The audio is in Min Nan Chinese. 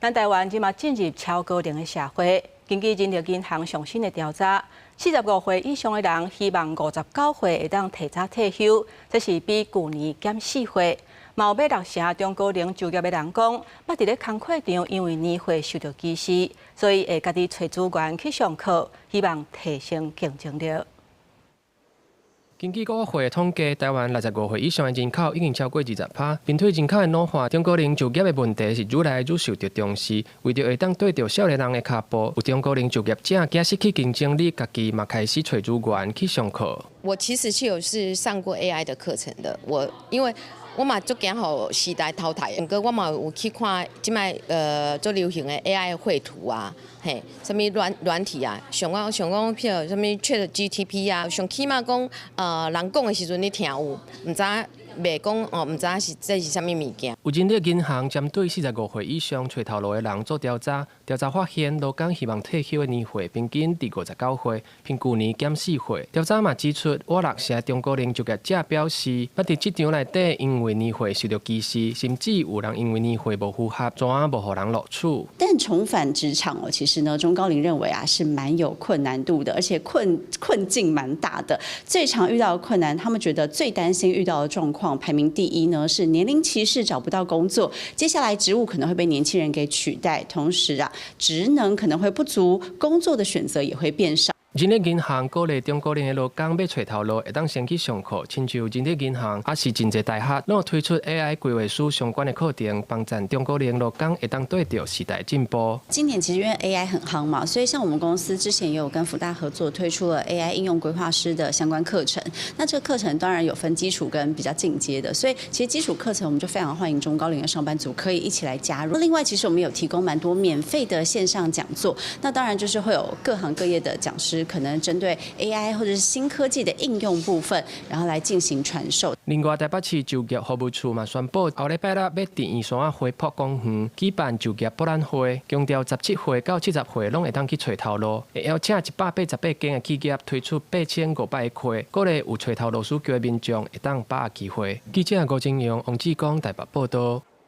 咱台灣這馬進入超高齡的社會。根據人力銀行上新的調查，45歲以上的人希望59歲會當提早退休，這是比舊年減4歲。嘛有欲六成中高齡就業的人講，捌佇咧工課場因為年歲受到歧視，所以會家己揣資源去上課，希望提升競爭力。根據國發會統計，台灣65歲以上的人口已經超過20趴。面對人口的老化，中高齡就業的問題是愈來愈受到重視。為著會當綴著少年人的跤步，有中高齡就業者驚失去競爭力，家己嘛開始揣資源去上課。我其實是有是上過 AI 的課程的，我因為我嘛足驚予時代淘汰，毋過我嘛有去看這擺足流行的 AI 繪圖啊，嘿，啥物軟體啊，像講像講譬如啥物 ChatGPT 啊，上起碼講人講的時陣你聽有，毋知袂講哦，毋知是這是啥物物件。有人力銀行針對45歲以上揣頭路的人做調查，調查發現，勞工希望退休的年歲平均佇59歲，比舊年減4歲。調查嘛指出，倚六成中高齡就業者表示，捌佇職場內底因為年歲受到歧視，甚至有人因為年歲無符合，怎啊無予人錄取。但重返職場哦，其實呢，中高齡認為啊是蠻有困難度的，而且困境蠻大的。最常遇到的困難，他們覺得最擔心遇到的狀況，排名第一呢是年齡歧視，找不到工作。接下來職務可能會被年輕人給取代，同時啊，職能可能會不足，工作的選擇也會變少。人力銀行鼓勵中高齡的勞工欲揣頭路，會當先去上課，親像人力銀行，抑是真濟大學，攏有推出 AI 規劃師相關的課程，幫助中高齡勞工會當綴著時代進步。今年其實因為 AI 很夯嘛，所以像我們公司之前也有跟輔大合作推出了 AI 應用規劃師的相關課程。那這個課程當然有分基礎跟比較進階的，所以其實基礎課程我們就非常歡迎中高齡的上班族可以一起來加入。另外，其實我們有提供蠻多免費的線上講座，那當然就是會有各行各業的講師，可能針對 AI 或者是新科技的應用部分，然後來進行傳授。另外，台北市就業服務處嘛宣布，後禮拜六欲佇圓山仔花圃公園舉辦就業博覽會，強調17歲到70歲攏會當去揣頭路，會邀請188間的企業推出8500個缺，鼓勵有揣頭路需求的民眾會當把握機會。記者吳金陽、王志剛台北報道。